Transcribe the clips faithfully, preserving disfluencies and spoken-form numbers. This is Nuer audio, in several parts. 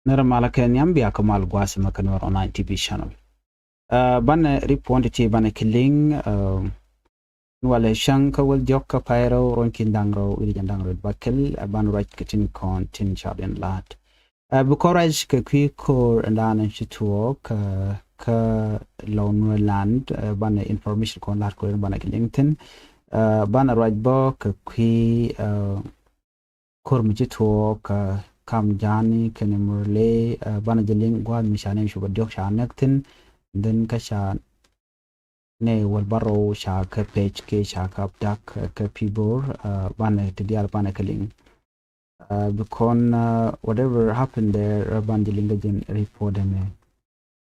Nɛrɛ malä kɛ nhiam bia kä mal gua̱a̱th mɛ kä Nuer Online T V channel. Banɛ report ti banɛ kɛ liŋ. Walɛ cäŋ kä wäl diɔ̱k kä pay rɛw ruɔ̱n ki̱n da̱ŋ rɛw wi̱cdɛ jiɛn da̱ŋ rɛw bäkɛl. Banɛ ruac kɛ tin kɔn tin ca ben la̱t. Bi kɔn ruac kɛ kui̱ ko̱r in da̱a̱n ci tuɔɔk kä Lɔw Nuer land. Banɛ information kɔn la̱t kɔn banɛ kɛ liŋ thi̱n. Banɛ ruac bä kɛ kui̱ ko̱r mi ci tuɔɔk kä Kam Ja̱a̱ni kɛnɛ Murle. Banɛ jɛ liŋ gua̱a̱th mi ca nɛ cupɛ diɔ̱k ca näk thi̱n. Then kä ca nɛ wäl bärɔw ca kɛ pec kiɛ ca kɛ abduct kä Pibor. Banɛ ti diaal banɛ kɛ liŋ. Bi kɔn whatever happened there, banɛ jɛ liŋ kä jɛn report ɛmɛ.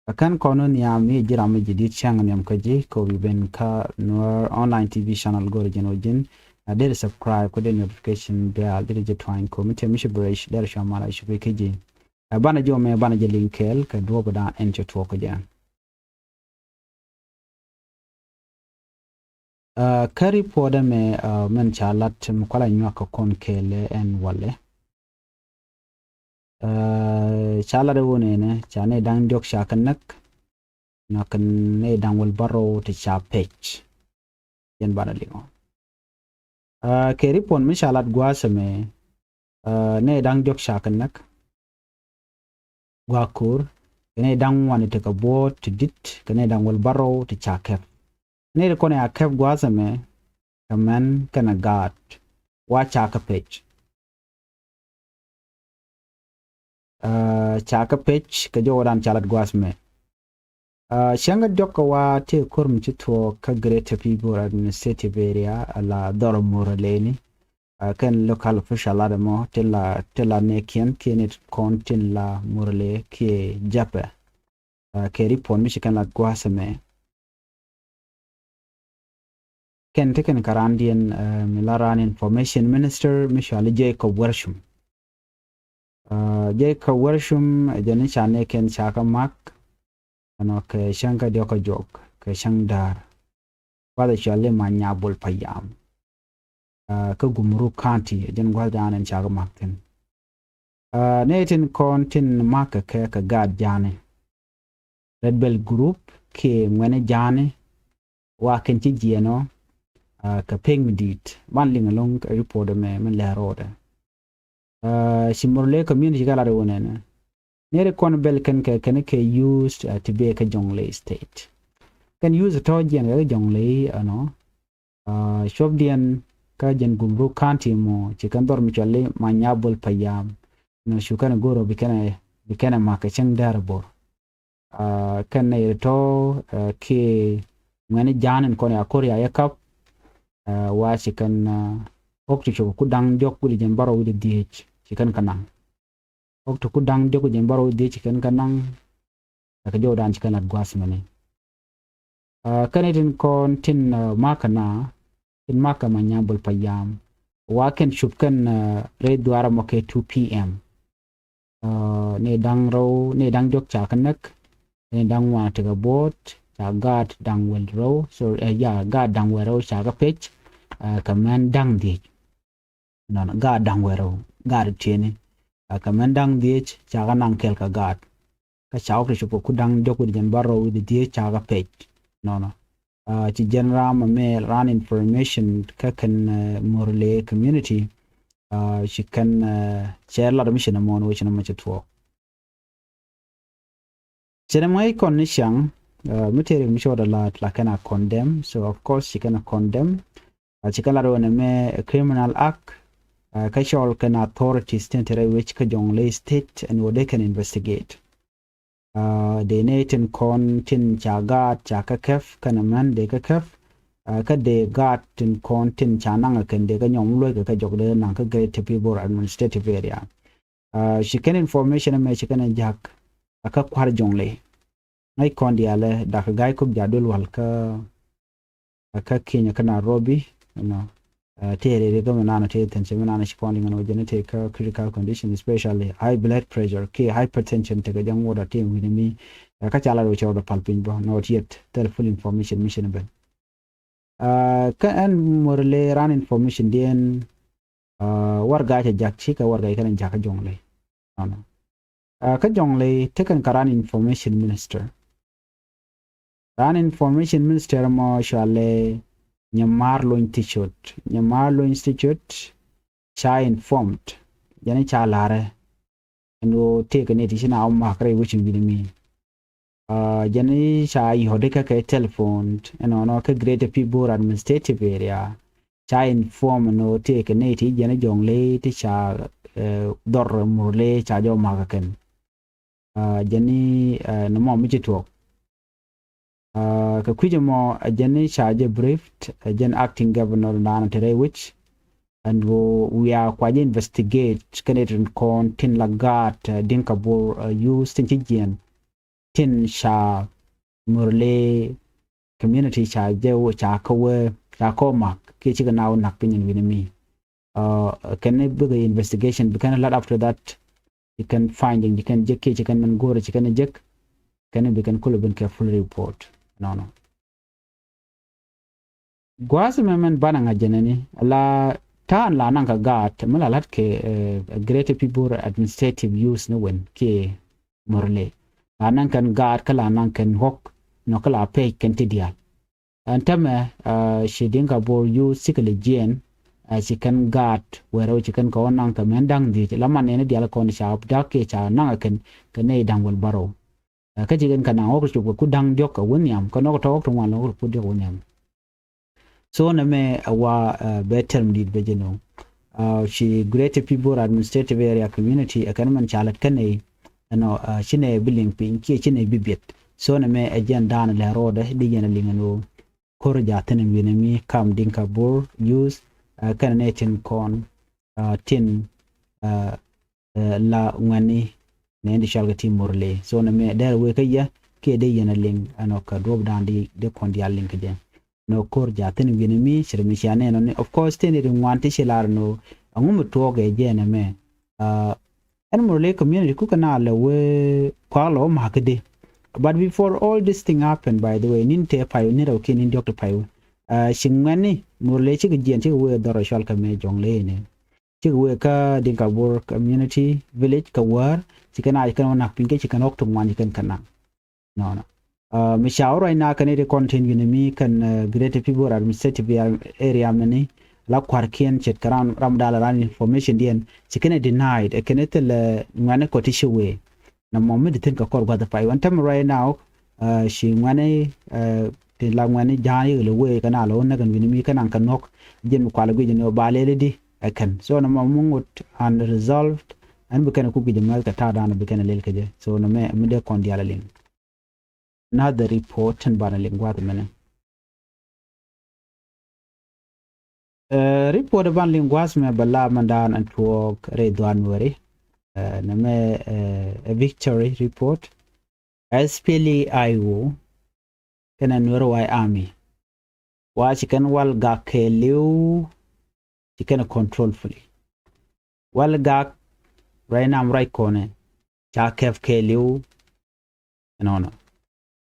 Kä kɛn kɔn ni nhiam mi ji̱ ram mi ji̱ di̱t cäŋ nhiam kä ji̱ kɛ wi̱i̱ ben kä Nuer Online T V channel go̱rɛ ji̱n wä ji̱n. A deri subscribe kä deri notification bell deri jɛ twany kɔ mi te mi ci bɛ rɛc deri cua mal a cupi kä ji̱. Banɛ jɛ wä mɛ banɛ jɛ liŋ kɛɛl kɛ duɔ̱ɔ̱p dan ɛn cɛ tuɔɔk kä jɛ. Kä report ɛmɛ mɛn ca lat mi kualɛ nyuak kɛ kɔn kɛɛl ɛn walɛ. Ca lat ɛ wä nɛnɛ ca nɛ da̱ŋ diɔ̱k ca kɛ näk. Nɔ kɛ nɛ da̱ŋ wäl bärɔw ti ca pec. Jɛn banɛ liŋɔ. Kɛ report mi ca lat gua̱a̱th ɛmɛ nɛ da̱ŋ diɔ̱k ca kɛ näk. Gua̱a̱ ko̱r kɛ nɛ da̱ŋ ŋuan ti kɛ buɔ̱ɔ̱t ti di̱t kɛ nɛ da̱ŋ wäl bärɔw ti ca kɛp. Nɛ ti kɔn ya kɛp gua̱a̱th ɛmɛ kɛ mɛn kɛnɛ gaat wa ca kɛ pec. Ca kɛ pec kɛ jɔwdan ca lat gua̱a̱th mɛ. Cäŋ kä diɔ̱k kɛ wa tëë ko̱r mi ci tuɔɔk kä Greater Pibor Administrative Area la dhɔr Murle ni. Kɛn local official lat ɛmɔ ti la ti la nɛɛkiɛn kiɛ ni kɔn tin la Murle kiɛ Japɛ. Kɛ report mi ci kɛn lat gua̱a̱th ɛmɛ. Kɛn ti kɛn kä raandiɛn mi la raan information minister mi cuali Jacob Wershum. Jacob Wershum jɛn ni ca nɛ kɛn ca kä mak. Ɛnɔ kɛ cäŋ kä diɔ̱k kä juɔk kɛ cäŋ da̱a̱r. Gua̱th ɛ cuali ma nyabul pa yam. Kä Gumruk County jɛn gua̱th dan ɛn ca kä mak thi̱n. Nɛ tin kɔn tin mak kɛ kɛ kɛ gaat Ja̱a̱ni. Red Belt Group kiɛ ŋuɛni Ja̱a̱ni wa kɛn ci jiɛn ɔ kɛ pek mi di̱i̱t. Ban liŋ ɛlɔ̱ŋ kɛ report ɛmɛ mi lɛ ro̱o̱dɛ. Ci Murle community kɛ lat ɛ wä nɛnɛ. Nɛri kɔn bɛl kɛn kɛ kɛn kɛ used ti bee kä Jonglei State. Kɛn used tɔ̱ jiɛn kɛ kä Jonglei ɛnɔ. Cuɔpdiɛn kä jɛn Gumruk County mɔ ci kɛn dhɔr mi cuali ma nyabul pa yam. Nɔ cu kɛn go̱r ɔ bi kɛn bi kɛn mak kɛ cäŋ däär bor. Kɛn nɛ yɛr tɔ̱ kiɛ ŋuɛni Ja̱a̱n in kɔn ya ko̱r ya yɛ kap. Wa ci kɛn ɣɔk ti cop ku da̱ŋ diɔ̱k wi̱cdɛ jiɛn bärɔw wi̱cdɛ dhieec ci kɛn kä naŋ. Ɣɔk ti ku da̱ŋ diɔ̱k wi̱cdɛ jiɛn bärɔw wi̱cdɛ dhieec ci kɛn kä naŋ. Kɛ jɔwdan ci kɛn lat gua̱a̱th mɛni. Kɛn itin kɔn tin makä na tin makä ma nyabul pa yam. Wa kɛn cup kɛn rɛy dhuaar ɛmɔ kɛ two P M. Ni da̱ŋ rɛw ni da̱ŋ diɔ̱k ca kä näk. Ni da̱ŋ ŋuan tekɛ buɔ̱ɔ̱t ca gaat da̱ŋ wäl rɛw, sorry, ya gaat da̱ŋ wäl rɛw ca kä pec. Kɛ mɛn da̱ŋ dhieec. Nɔnɔ gaat da̱ŋ wäl rɛw gaat tieni. Kɛ mɛn da̱ŋ dhieec ca kä naŋ kɛl kɛ gaat. Kä ca wä kɛ cop kɛ ku da̱ŋ diɔ̱k wi̱cdɛ jiɛn bärɔw wi̱cdɛ dhieec ca kä pec. Nɔnɔ ci jɛn ram amɛ ran information kä kɛn Murle community. Ci kɛn cɛ lat mi ci nɛ mɔn wec nɛ mɛ ci tuɔɔk. Ci nɛ mɛ kɔn ni ciaŋ mi tëë rik mi ci wä dɛ lat la kɛn a condemn. So of course ci kɛn a condemn. Ci kɛn lat wä nɛ mɛ criminal act. Kä cɔl kɛn authorities tin te rɛy wec kä Jonglei State ɛn wä dee kɛn investigate. Dee nɛ tin kɔn tin ca gaat ca kä kɛp kɛn mɛn dee kä kɛp. Kä dee gaat tin kɔn tin ca naŋ kɛn dee kä nyɔm luɔc kɛ kä jɔk dee naŋ kä Greater Pibor Administrative Area. Ci kɛn information ɛmɛ ci kɛn jak a kä kua̱r Jonglei. Ŋäc kɔn diaalɛ dak ga̱a̱c kop ja̱ duel wal kä kä Kenya kä Nairobi. Ɛnɔ tëë rɛy ri kä mi nanɔ tëë thi̱n ci mi nanɔ ci kɔn di ŋän wä jɛn tëë kä critical condition, especially high blood pressure kiɛ hypertension tekɛ jɛ ŋuɔt a tëë wi̱ni mi. Kä ca lat wä cɛ rɔ dɔ pal piny bä not yet thil full information mi ci ni ben. Kä ɛn Murle ran information diɛn warɛga cɛ jak ci kɛ warɛga ci kɛn jak kä Jonglei. Nɔnɔ Kä jɔŋli tekɛn kä ran information minister. Ran information minister mɔ cɔalɛ Nyɛmaar Lony Tichot. Nyɛmaar Lony Tichot ca informed, jɛn ca la̱rɛ ɛn ɣöö tëëkɛ nɛy ti ci na wä mak rɛy wec in wi̱ni mi. Jɛn ca yɔ̱t ikä kɛ telephone ɛnɔnɔ kä Greater Pibor Administrative Area. Ca inform ɛn ɣöö tëëkɛ nɛy ti jɛn jɔŋli ti ca dhɔr Murle ca jɛ wä mak kɛn. Jɛn ni nɔmɔ mi ci tuɔɔk. Kɛ kui̱c ɛmɔ ɛ jɛn ni ca jɛ briefed ɛ jɛn acting governor dan te rɛy wec. Ɛn ɣöö wiaa kua jɛ investigate kɛn it in kɔn tin la gaat Dinka Bor youth tin ci jiɛn tin ca Murle community ca jɛ wä ca kä wee ca kä wä mak kiɛ cikɛ na wä nak piny in wi̱ni mi. Kɛn ni bikɛ investigation bi kɛn lat after that. Ci kɛn finding ci kɛn jek kiɛ ci kɛn mɛn go̱o̱rɛ ci kɛn jek. Kɛn bi kɛn kulɛ ben kɛ full report. Nɔnɔ. Gua̱a̱th mɛ mɛn banɛ ŋa̱c jɛnɛni la ta̱a̱n la naŋ kɛ gaat mi la la̱t kɛ Greater Pibor Administrative Youth ni wen kiɛ Murle. La naŋ kɛn gaat kä la naŋ kɛn ɣɔk nɔ kä la pɛc kɛn ti diaal. Ɛn tämɛ ci Dinka Bor youth cikɛ lɛ jiɛn ci kɛn gaat wɛrɛ wä ci kɛn kɛ wä naŋ kɛ mɛn da̱ŋ dhiec la man nɛni diaal kɔn ca dak kiɛ ca naŋ kɛ kɛn kɛ nɛy da̱ŋ wäl bärɔw. Kä ci kɛn kɛ naŋ ɣɔk cop kɛ ku da̱ŋ diɔ̱k kɛ wä nhiam kä nɔk tɔ̱ ɣɔk ti ŋuan lɔ ɣɔk ti ku diɔ̱k wä nhiam. So nɛmɛ ɛ wa bɛ term dit bɛ jɛ nöŋ. Ci Greater Pibor Administrative Area Community ɛ kɛn mɛn ca lät kä nɛy ɛnɔ ci nɛy bi liŋ piny kiɛ ci nɛy bi biɛt. So nɛmɛ ɛ jɛn da̱a̱n lɛ rɔɔdɛ di jɛn ɛ liŋ ɛn ɣöö ko̱r jaathin in wi̱nɛ mi kam Dinka Bor youth kɛn nɛy tin kɔn tin la ŋuɛ̈ni nɛy ti cɔal kɛ ti Murle. So nɛmɛ dɛr wee kä yɛ kiɛ dee yɛn a liŋ ɛnɔ kɛ duɔ̱p da̱a̱n di dee kɔn diaal liŋ kɛ jɛ. Nɔ ko̱r jaathin wi̱nɛ mi ci rɛ mi cia nɛn ɔni of course tëë ni ri ŋuan ti ci lar nɔ. Aŋu mi tuɔɔk ɛ jɛ nɛmɛ. Ɛn Murle community kukɛ na lɛ wee kuak lɛ wä ma̱a̱k kä dee. But before all this thing happen, by the way, nin tëë pay wä nin rɛw kiɛ nin diɔ̱k ti pay wä. Ci ŋuɛ̈ni Murle cikɛ jiɛn cikɛ wee dhɔr ɛ cɔal kɛ mɛ jɔŋ leni. Cikɛ wee kä Dinka Bor community village kɛ wäär ci kɛn a ci kɛn wä nak piny kä ci kɛn ɣɔk ti ŋuan ci kɛn kɛ naŋ. Nɔnɔ. Mi ca wä ruacna kɛn iti kɔn tin wi̱nɛ mi kɛn Greater Pibor Administrative Area mɛni la kua̱rkiɛn ce̱tkɛ ram ram da̱a̱l ran information diɛn ci kɛn ɛ denied ɛ kɛn ɛ thilɛ ŋuɛ̈ni kɔ ti ci wee. Nɔmɔ mi di thi̱n kɛ kɔr gua̱th pay wän tämɛ right now. Ci ŋuɛ̈ni ti la ŋuɛ̈ni ja̱a̱n yikɛ lɛ wee kɛ na lɛ wä näk ɛn wi̱ni mi kɛ naŋ kɛ nuɔ̱k. Ji̱n mi kualɛ guic ni wä ba lɛl idi ɛ kɛn so nɔmɔ mi ŋot unresolved. Ɛn bi kɛn ku guic ɛmɛ kɛ ta̱a̱ da̱a̱n bi kɛn lɛl kɛ jɛ so nɔmɛ mi dee kɔn diaal ɛ liŋ. Another report tin banɛ liŋ gua̱a̱th mɛnɛ. Report ban liŋ gua̱a̱th mɛ bɛ la mɛn da̱a̱n ɛn tuɔɔk rɛy dhua̱a̱n weri. Nɛmɛ ɛ victory report. S P L A I O kɛnɛ Nuer White Army. Wa ci kɛn wal gak kɛɛliw ci kɛn control fully. Wal gak ruac nam ruac kɔnɛ ca kɛp kɛɛliw. Ɛnɔnɔ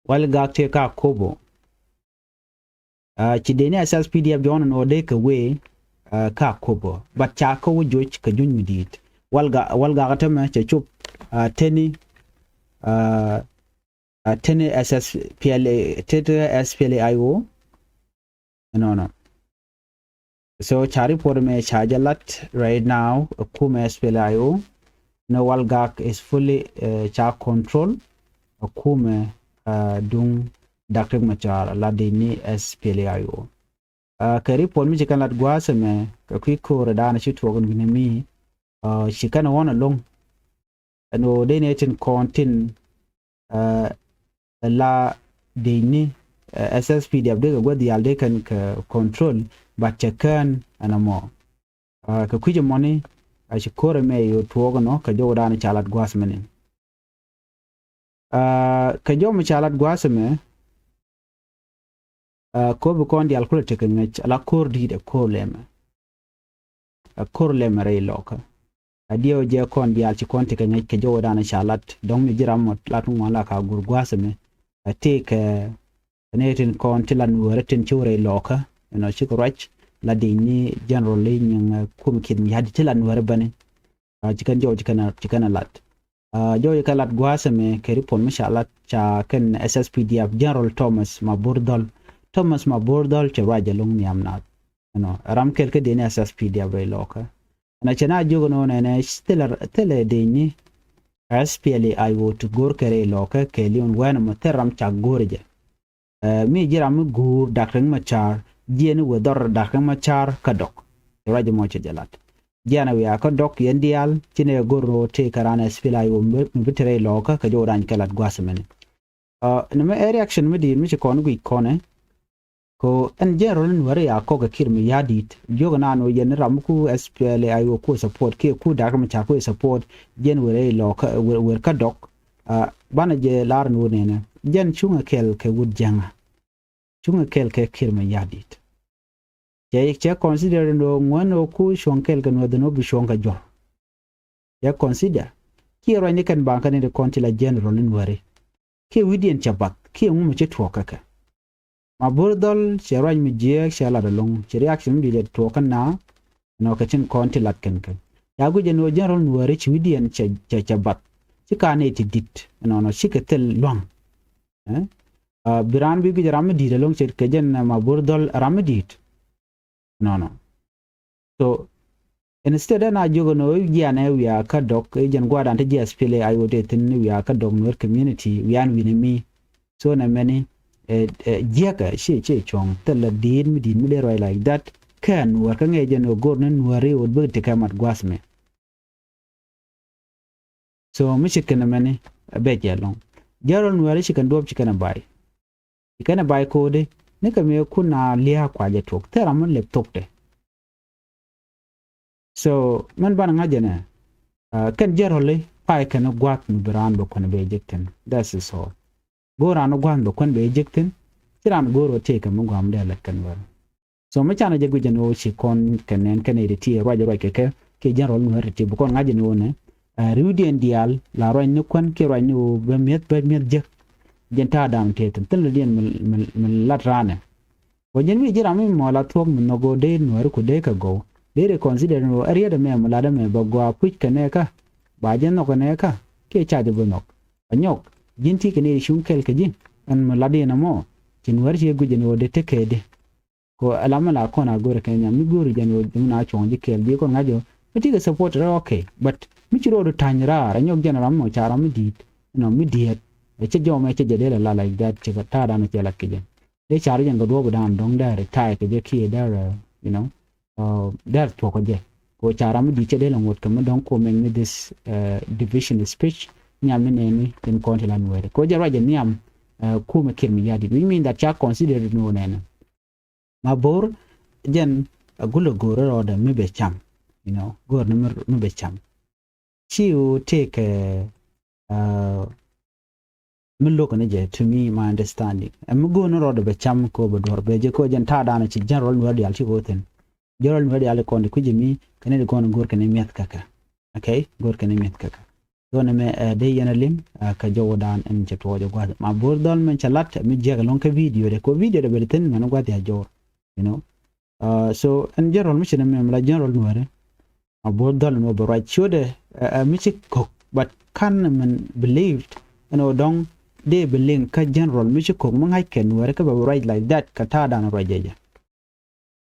wal gak tëë ka kobo. Ci dee ni S S P D F jɔɔn ɛn ɣöö dee kɛ wee ka kobo but ca kä wä joc kɛ juny mi di̱i̱t. Wal gak wal gak tämɛ cɛ cop teni teni S S P L A teti S P L A I O. Ɛnɔnɔ. So ca report mɛ ca jɛ lat right now ɛ kumɛ S P L A I O. Ni wal gak is fully ca control ɛ kumɛ duŋ Doctor Machar la di ni S P L A I O. Kɛ report mi ci kɛn lat gua̱a̱th ɛmɛ kɛ kui̱ ko̱o̱rɛ da̱a̱n ci tuɔɔk in wi̱ni mi ci kɛn ɣɔ̱n ɛlɔ̱ŋ. Ɛn ɣöö dee ni tin kɔn tin la dec ni S S P D F dee kɛ gua̱th diaal dee kɛn kɛ control. But cɛ kään ɛn ɛmɔ kɛ kui̱c ɛmɔni a ci ko̱r ɛmɛ yɛ tuɔɔk ɛnɔ kɛ jɔwdan ca lat gua̱a̱th mɛni. Kɛ jɔw mi ca lat gua̱a̱th ɛmɛ. Ko̱r bi kɔn diaal kulɛ tekɛ ŋäc ala ko̱r di̱i̱t ɛ ko̱r lɛmɛ. Ɛ ko̱r lɛmɛ rɛy lɔkä. A diɛw jɛ kɔn diaal ci kɔn tekɛ ŋäc kɛ jɔwdan ca lat dɔ̱ŋ mi ji̱ ram mɔ lat ŋuan la ka gur gua̱a̱th ɛmɛ. A tëëkɛ ni tin kɔn ti la nuäärä tin ci wä rɛy lɔkä. Ɛnɔ cikɛ ruac la di̱i̱t ni general li nyiŋ kum kieth mi ya̱di ti la nuäärä bäni. Ci kɛn jɔw ci kɛn a lat. Jɔwɛ kɛ lat gua̱a̱th ɛmɛ kɛ report mi ca lat ca kɛn S S P D F General Thomas Mabor Dhol. Thomas Mabor Dhol cɛ ruac ɛlɔ̱ŋ nhiam nath. Ɛnɔ ram kɛl kä deni S S P D F rɛy lɔkä. Ɛnɔ cɛ na jiök ɛnɔ nɛnɛ thilɛ, thilɛ deni S P L A I O ti go̱o̱r kɛ rɛy lɔkä kɛ li̱w ɛn wɛn ɛmɔ thil ram cak go̱o̱r jɛ. Ɛ, mi ji̱ ram mi guur Dak Riek Machar, jiɛn i̱ wee dhɔr Dak Riek Machar kä dɔk. Ruac mɔ cɛ jɛ lat. Jiɛn a wiaa kä dɔk yɛn diaal, ci nɛ go̱r ro̱o̱ tëë kä raan S P L A I O mi bi te rɛy lɔkä kɛ jɔw rany kɛ lat gua̱a̱th mɛni. Ɛ, ni mɛ ɛ reaction mi di̱i̱t mi ci kɔn guic kɔnɛ. Ko ɛn general in wɛri ya kɔk ɛ Kiir Mayardit. Jiök naan wä yɛn ram ku S P L A I O ku support, kiɛ ku Dak Riek Machar ku support, jiɛn wee rɛy lɔkä, wee, wee kä dɔk. Ɛ, banɛ jɛ lar ni wä nɛnɛ. Jɛn cuŋɛ kɛl kɛ wut jiäŋä. Cuŋɛ kɛl kɛ Kiir Mayardit. Cɛ, cɛ consider ni wä ŋuän wä ku cuɔ̱ŋ kɛl kɛ nuɔth ni wä bi cuɔ̱ŋ kɛ jɔr. Cɛ consider. Kiɛ ruac ni kɛn baŋ kɛn in kɔn ti la general in wɛri. Kiɛ wi̱diɛn cɛ bath. Kiɛ ŋumɛ cɛ tuɔɔk kɛ kɛ. Mabor Dhol cɛ ruac mi jiɛɛk cɛ lat ɛlɔ̱ŋ. Cɛ reaction mi di̱i̱t tuɔɔk kä na. Nɔ kɛ tin kɔn ti lat kɛn kɛ. Ya guic ɛn ɣöö general Nuääri ci wi̱diɛn cɛ, cɛ, cɛ bath. Ci ka nɛy ti di̱t. Ɛnɔnɔ cikɛ thil lua̱ŋ. Ɛ? Ɛ, bi raan bi guic ram mi di̱i̱t ɛlɔ̱ŋ cɛ kɛ jɛn, ɛ, Mabor Dhol ram mi di̱i̱t. Nɔnɔ. So, instead ɛn a jiök ɛn ɣöö jianɛ wiaa kä dɔk, ɛ jɛn gua̱a̱r dan ti jiath pili a iwot ɛ thi̱n wiaa kä dɔk Nuer community, wian wi̱nɛ mi. So nɛ mɛni, ɛ, ɛ, jiäkä, ci, ci cuɔ̱ŋ, thilɛ di̱i̱t mi di̱i̱t mi dee ruac like that, kɛn wär kä ŋɛc jɛn ɣöö go̱r ni Nuääri wot bik ti kɛ mat gua̱a̱th mɛ. So mi ci kɛn mɛni, ɛ bɛ jɛ lɔ̱ŋ. Jɛn rɔl Nuääri ci kɛn duɔ̱ɔ̱p ci kɛn ɛ bay. Ci kɛn ɛ bay ko̱o̱di, ni kɛ mëë kun a lia̱a̱ kuacɛ tuɔ̱k, thil ram mi lep thok tɛ. So, mɛn banɛ ŋa̱c jɛ nɛ, ɛ, kɛn jɛn rɔli pay kɛn gua̱a̱th mi bi raan bɛ kuɛn bɛ jek thi̱n. That is all. Go̱o̱r raan gua̱a̱th bɛ kuɛn bɛ jek thi̱n, ci raan go̱o̱r wä tëëkɛ mi gua̱a̱m dee lät kɛn wär. So, mi canɛ jɛ guic jɛ ni wä ci kɔn kɛn nɛn kɛn iti ti ruac ruac kɛ kɛ, kiɛ jɛn rɔl mi wär ti ti bi kɔn ŋa̱c jɛ ni wä nɛ, ɛ, ri̱wdiɛn diaal, la ruac ni kuɛn, kiɛ ruac ni wä bɛ mi̱eth, bɛ mi̱eth jek. Jɛn ta̱a̱ da̱a̱n tëë thi̱n, thilɛ diɛn mi, mi, mi lat raanɛ. Wä jɛn mi ji̱ ram mi mɔ la thuɔ̱k mi nhɔk ɣöö dee Nuääri ku dee kɛ gɔw. Dee ri consider ni ɣöö ɛ riet ɛmɛ mi lat ɛmɛ bɛ gɔaa puc kɛ nɛɛkä. Ba jɛ nhɔk kɛ nɛɛkä. Kiɛ ca jɛ bi nhɔk. Ɛ nyɔk. Ji̱n ti kɛ ni cuŋ kɛl kɛ ji̱. Ɛn mi lat yɛn ɛmɔ. Ci Nuääri ci guic jɛn ɣöö dee tekɛ di. Ko ɛ la mi la kɔn a go̱o̱rɛ kɛ nyam mi go̱o̱ri jɛn ɣöö ji̱ mi na cuɔ̱ŋ ji̱ kɛɛl ji̱ kɔn ŋa̱c ɣöö mi ti kɛ support rɛ okay. But mi ci ro̱o̱du ta̱ny raar ɛ nyɔk jɛn ram mɔ ca ram mi di̱i̱t. You know, mi diɛt. Ɛ cɛ jɔmɛ cɛ jɛ dee la la like that cɛ kɛ ta̱a̱ dan cɛ lat kɛ jɛ. Dee car jɛn kɛ duɔ̱ɔ̱p dan dɔ̱ŋ dee retire kɛ jɛ kiɛ dee, you know, uh, dee thuɔ̱k kɛ jɛ. Ko ca ram mi di̱i̱t cɛ dee la ŋot kɛ mi dɔ̱ŋ ko mɛn mi this, uh, division speech. Nhiam mi nɛɛni tin kɔn ti la Nuääri. Ko jɛ ruac jɛ nhiam, uh, kumɛ Kiir Mayardit. Which mean that ca consider ni wä nɛɛni. Mabor jɛn a gulɛ go̱o̱r rɔɔdɛ mi bɛ cam. You know, go̱o̱r ni mi, mi bɛ cam. Ci ɣöö tëëkɛ, uh, mi lo̱k ni jɛ, to me, my understanding. Ɛ mi go̱o̱r ni rɔɔdɛ bɛ cam kɛ ɣöö bɛ duɔ̱r bɛ jɛ kɛ ɣöö jɛn ta̱a̱ da̱a̱n ci jɛn rɔl Nuäär diaal ci ɣöö thi̱n. Jɛn rɔl Nuäär diaal kɔn di kui̱c mi kɛ ni di kɔn go̱o̱r kɛ ni mi̱eth kä kɛ. Okay, go̱o̱r kɛ ni mi̱eth kä kɛ. Dhɔn ɛmɛ, ɛ, dee yɛn a liŋ, ɛ, kɛ jɔwdan ɛn cɛ tuɔɔk jɛ gua̱th. Mabor Dhol mɛn cɛ lat, mi jiɛk ɛlɔ̱ŋ kä video de, kɛ video de bɛ di thi̱n mɛn gua̱th ya jɔwr, you know. Ɛ, so, ɛn jɛn rɔl mi ci ni mɛm la jɛn rɔl Nuääri. Mabor Dhol ɛn wä bɛ ruac ciötdɛ, ɛ, ɛ, mi ci kök, but kan mɛn believed, ɛn wä dɔ̱ŋ dee bɛ liŋ kä jɛn rɔl mi ci kök mi ŋa̱c kɛ Nuääri kä bɛ ruac like that, kɛ ta̱a̱ dan ruac jɛ jɛ.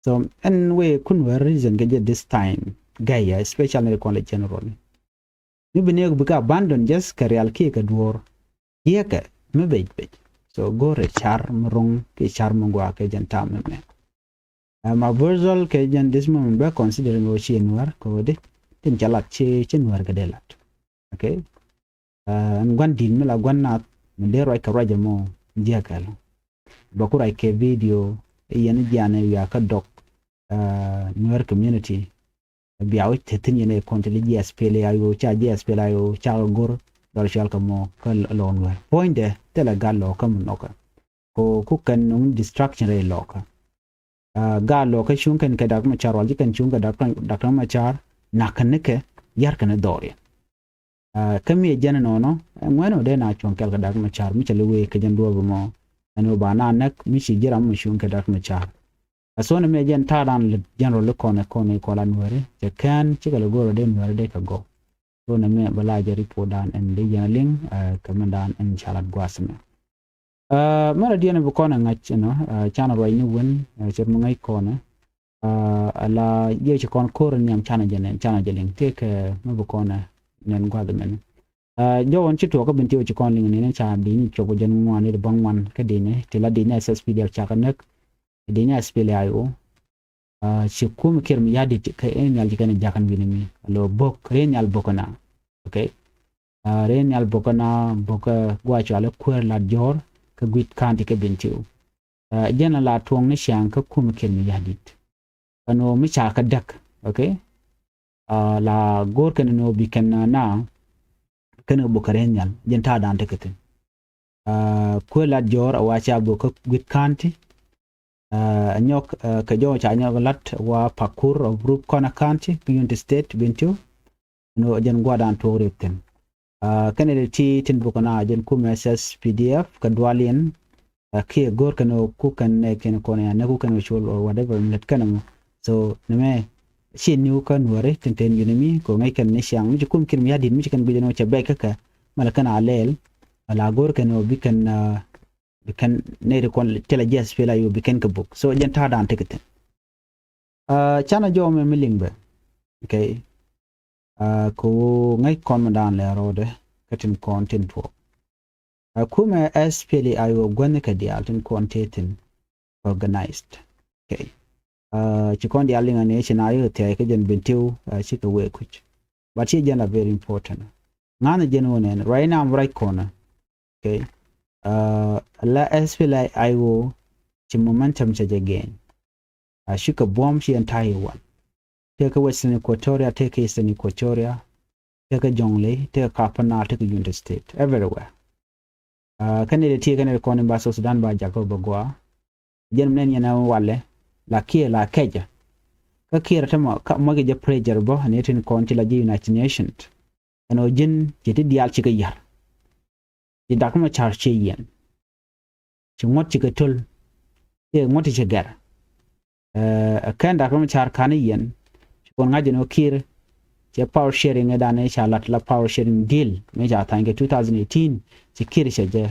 So, ɛn wee kun wee reason kɛ jɛ this time, gɛy ya, especially ni kɔn lɛ general. Mi bi ni bi ka abandon just kɛ rial kiɛ kɛ duɔr. Yekɛ, mi bec bec. So, go̱rɛ car mi ro̱ŋ kiɛ car mi gua kɛ jɛn tam mi mɛ. Ɛ, Mabor Dhol kɛ jɛn this moment bɛ consider ni wä ci Nuäär kɛ wä di. Tin ca lat ci, ci Nuäär kɛ dee lat. Okay? Ɛ, ɛn gua̱n di̱t mi la gua̱n nath mi dee ruac kɛ ruac ɛmɔ jiɛk kɛl. Bɛ ku ruac kɛ video i̱ yɛn jianɛ wiaa kä dɔk, ɛ, Nuer community. Bia wi̱c te thi̱n yɛn ɛ kɔn te di G S P L A I O ca G S P L A I O ca kɛ go̱r dɔr cual kɛ mɔ kä lɔɔn Nuer. Puɔ̱nydɛ thilɛ gat lɔɔkä mi nɔkä. Ko ku kɛn nɔŋ distraction rɛy lɔɔkä. Ɛ, gat lɔɔkä cuŋ kɛn kɛ Dak Machar wal ci kɛn cuŋ kɛ Dak, Dak Machar nak kɛn ni kɛ yar kɛn ni dhɔriɛn. Ɛ, kä mi ɛ jɛn ɛnɔnɔ, ɛ, ŋuɛn ɔ dee na cuɔ̱ŋ kɛl kɛ Dak Machar, mi cɛ li wee kɛ jɛn duɔ̱ɔ̱p ɛmɔ. Ɛn ɔ ba na näk, mi ci ji̱ ram mɔ cuŋ kɛ Dak Machar. Ɛ, so ni mi ɛ jɛn ta̱a̱ dan lɛ jɛn rɔ li kɔn ɛ kɔn ɛ kɔla Nuääri, cɛ kɛn, cikɛ lɛ go̱o̱r ɔ dee Nuääri dee kɛ gɔw. So nɛmɛ bɛ la jɛ report dan ɛn dee yɛn liŋ kɛ mɛn dan ɛn ca lat gua̱a̱th mɛ. Mɛn rɔ diɛn bi kɔn ɛ ŋa̱c ɛnɔ canɛ ruacni wen cɛ mi ŋa̱c kɔn ɛ ala yɛ ci kɔn ko̱r ɛn nhiam canɛ jɛ nɛn canɛ jɛ liŋ tëëkɛ mi bi kɔn ɛ nɛn gua̱a̱th mɛn. Jɔwän ci tuɔɔk kä Bentiu ci kɔn liŋ ni ni ca di̱i̱ni cuɔp kɛ jɛn ŋuan ni di bäŋ ŋuan kä di̱i̱ni ti la di̱i̱ni SSPDF ca kɛ näk. Di̱i̱ni SPLA-IO ci kum Kiir Mayardit kɛ in nhial ci kɛn jakan wi̱ni mi lo bok ri nhial bok na. Okay. Ri nhial bok na bok gua cual kuer lat jor kä Gwit County kä Bentiu. Jɛn la tuɔŋ ni ciaŋ kä kum Kiir Mayardit. Kɛ nɔ mi ca kä däk. Okay. La go̱r kɛn nɔ bi kɛn na kɛn bok ri nhial jɛn ta dan te kɛ thin. Kuer lat jor a wa ca bok kä Gwit County. Ɛ nyɔk kɛ jɔw ca nyɔk lat wa Pakur of Rup Kɔna County kä Unity State Bentiu. Nɔ jɛn guadan tuɔk rit thin. Kɛn ɛ ti tin buk na jɛn kum SSPDF kɛ dualiɛn. Kiɛ go̱r kɛn ɔ ku kɛn nɛ kɛn kɔn ya nɛ ku kɛn ɔ col or whatever lɛt kɛn mɔ. So nɛmɛ ci niw kä nuɔri tin ten yuni mi kɛ ŋäc kɛn ni ciaŋ mi ci kum Kiir Mayardit mi ci kɛn guic nɔ cɛ bɛc kä kɛ mɛlɛ kɛn a lɛl. Ala go̱r kɛn ɔ bi kɛn bi kɛn nɛy ti kɔn ti la ji̱ SPLA-IO bi kɛn kɛ buk. So jɛn ta̱a̱ dan tekɛ thin. Canɛ jɔw mɛ mi liŋ bɛ. Okay. Kɛ ɣöö ŋäc kɔn mi dan lɛ rɔɔdɛ kä tin kɔn tin tuɔɔk. Kumɛ SPLA-IO guänh kɛ diaal tin kɔn tëë thin organized. Okay. Ci kɔn diaal liŋ a ni ci na yio̱k thia̱a̱c kä jɛn Bentiu cikɛ wee kuc. But ci jɛn la very important. Ŋa̱n jɛn wä nɛn right now right corner. Okay. La SPLA-IO ci momentum cɛ jɛ gain. A cikɛ buɔ̱m ci entire one. Tëëkä Western Equatoria, tëëkä Eastern Equatoria, tëëkä Jonglei, tëëkä Upper Nile, tëëkä Unity State, everywhere. Kɛn ni dee ti kɛn ni dee kɔn in ba South Sudan ba jakä bɛ gɔaa. Jɛn mi nɛn yɛn a walɛ la kiɛ la kɛcɛ. Kä kiɛ rɛ tämɛ kä mɔc kɛ jɛ pressure bä ni tin kɔn ci la ji̱ United Nations. Ɛn ɔ ji̱n ci ti diaal ci kɛ yar. Ci Dak Macar ci yɛn. Ci ŋuɔ̱t ci kɛ töl. Ci ŋuɔ̱t ci gɛr. Ɛ kɛn Dak Macar kan yɛn. Ci kɔn ŋa̱c jɛ ni ɔ Kiir. Cɛ power sharing ɛ dan ca lat la power sharing deal mi ca tha̱a̱ny kɛ two thousand eighteen. Ci Kiir cɛ jɛ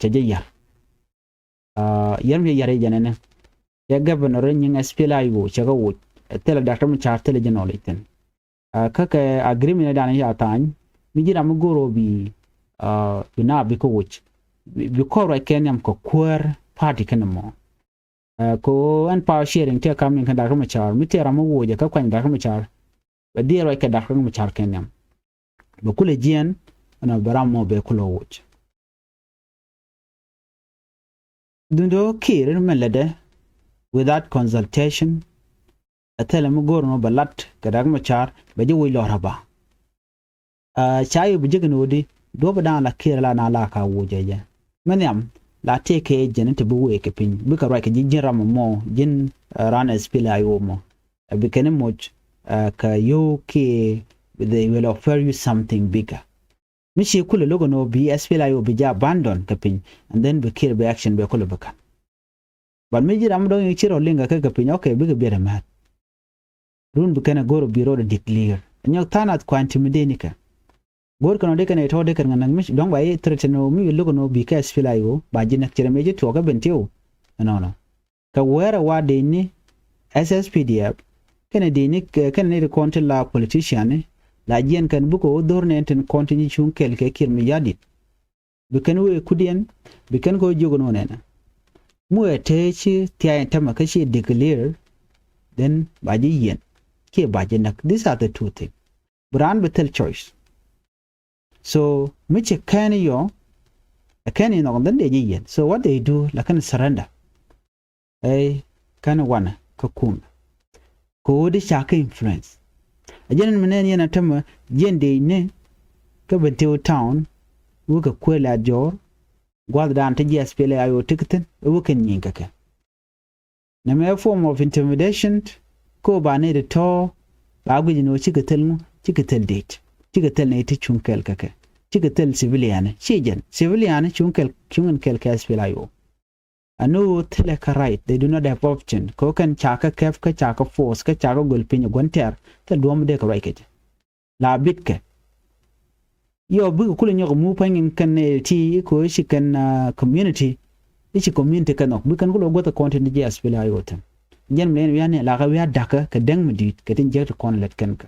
cɛ jɛ yar. Yɛn mi yar i̱ jɛn ɛnɛ. Cɛ governor nyiŋ SPLA-IO cɛ kɛ woc. Thilɛ Dak Macar thilɛ jɛ nɔɔlic thin. Kä kɛ agreement dan ca tha̱a̱ny mi ji̱ ram mi go̱o̱r ɔ bi bi na bi kä woc. Bi kɔr ruac kɛ nhiam kɛ kuäär party kɛn mɔ. Kɛ ɣöö ɛn power sharing tëë kam ni kɛn Dak Macar mi tëë ram mi woc ɛ kä kuany Dak Macar. Bɛ diɛɛr ruac kɛ Dak Macar kɛ nhiam. Bɛ kulɛ jiɛn ɛn ɔ bɛ ram mɔ bɛ kulɛ woc. Duundɛ ɣöö Kiir mi lätdɛ without consultation. Ɛ thilɛ mi go̱o̱r ni ɣöö bɛ lat kɛ Dak Macar bɛ ji̱ woc lɔr aba. Ca yop bi ji̱ kɛ ni ɣöö di duɔ̱p dan la Kiir la na la ka woc ɛ jɛ. Mi nhiam la tëëkɛ jɛn ti bi wëë kɛ piny bikɛ ruac kɛ ji̱ ji̱n ram mɔ ji̱n ran SPLA-IO mɔ. Ɛ bi kɛn moc kɛ yio̱w kiɛ they will offer you something bigger. Mi ci kulɛ lo̱k ɛn ɣöö bi SPLA-IO bi jɛ abandon kɛ piny and then bi Kiir bi action bɛ kulɛ bi ka̱n. But mi ji̱ ram mi dɔ̱ŋ ci rɔ liŋ kɛ kɛ piny, okay, bikɛ biɛt ɛmɛt. Run bi kɛn ɛ go̱r bi rɔɔdɛ declare. Nyɔk tha̱a̱ŋ nath kuany ti mi dee nikɛ. Go̱r kɛn ɔ dee kɛn ɛ tɔ̱ dee kɛn ŋa näk mi dɔ̱ŋ ba i̱ threaten ɔ mi lo̱k ɛn ɔ bi kɛ SPLA-IO ba ji̱ näk ci rɛ mi ji̱ tuɔɔk ɛ Bentiu. Ɛnɔnɔ. Kɛ wɛɛrɛ wa dee ni SSPDF kɛnɛ dee ni kɛnɛ ni ri kɔn ti la politician ni la jiɛn kɛn bukɛ wä dhor nɛn tin kɔn ti nyi cuŋ kɛl kɛ Kiir Mayardit. Bi kɛn wee kudiɛn bi kɛn kɛ wä jiök ni wä nɛnɛ. Mi wee tee ci thia̱a̱c ɛn tämɛ kä ci declare, then ba ji̱ yiɛn kiɛ ba ji̱ näk. These are the two things. Bi raan bi thil choice. So mi ci kɛn yɔ ɛ kɛn inɔk, then dee ji̱ yiɛn. So what they do la kɛn surrender. Ɛ kɛn wanɛ kä kumɛ. Kɛ ɣöö di ca kä influence. A jɛn mi nɛn yɛn a tämɛ jiɛn dee ni kä Bentiu town. Wä kɛ kuël a jɔɔr gua̱thdan ti ji̱ SPLA-IO ti kɛ thi̱n ɛ wä kɛn nyieny kɛ kɛ. Nɛmɛ form of intimidation. Ko ba nɛy ti tɔ̱ ba guic ni ɣöö cikɛ thil ŋu, cikɛ thil det, cikɛ thil nɛy ti cuŋ kɛl kɛ kɛ, cikɛ thil civilian. Ci jɛn civilian cuŋ kɛl, cuŋ in kɛl kɛ SPLA-IO. Ɛn ɣöö thilɛ kä right, they do not have option. Kɛ ɣöö kɛn ca kä kɛp, kä ca kä force, kä ca kä gol piny ɛ gua̱n tɛ̈r, thil duɔ̱ɔ̱m dee kɛ ruac kɛ jɛ. La bitkɛ. Yɔ bikɛ kulɛ nyɔk muk pua̱ny kɛn nɛy ti i̱ ko̱ i̱ ci kɛn community, i̱ ci community kɛn nhɔk, bikɛ kɛn kulɛ guäth kɔn tin ji̱ SPLA-IO thi̱n. Jɛn mi lɛn wi̱i̱ ni lakä wi̱i̱ dakä kɛ däŋ mi di̱i̱t kɛ tin jiäk ti kɔn lät kɛn kɛ.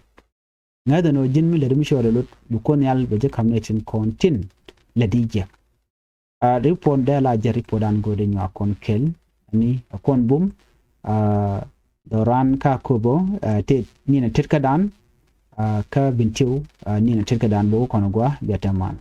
Ŋäth ɛn ɣöö ji̱n mi lät mi cɔɔl ɛ lot bi kuɔth nhial bɛ ji̱ ka̱m nɛy tin kɔn tin lät i̱ jiäk. A report dee la jɛ report an go̱o̱dɛ nyuak kɔn kɛl ni a kɔn bum. A dhɔran ka kobo a tet ni na tet kä dan a kä Bentiu a ni na tet kä dan bɛ wä kɔn gua bia tɛman.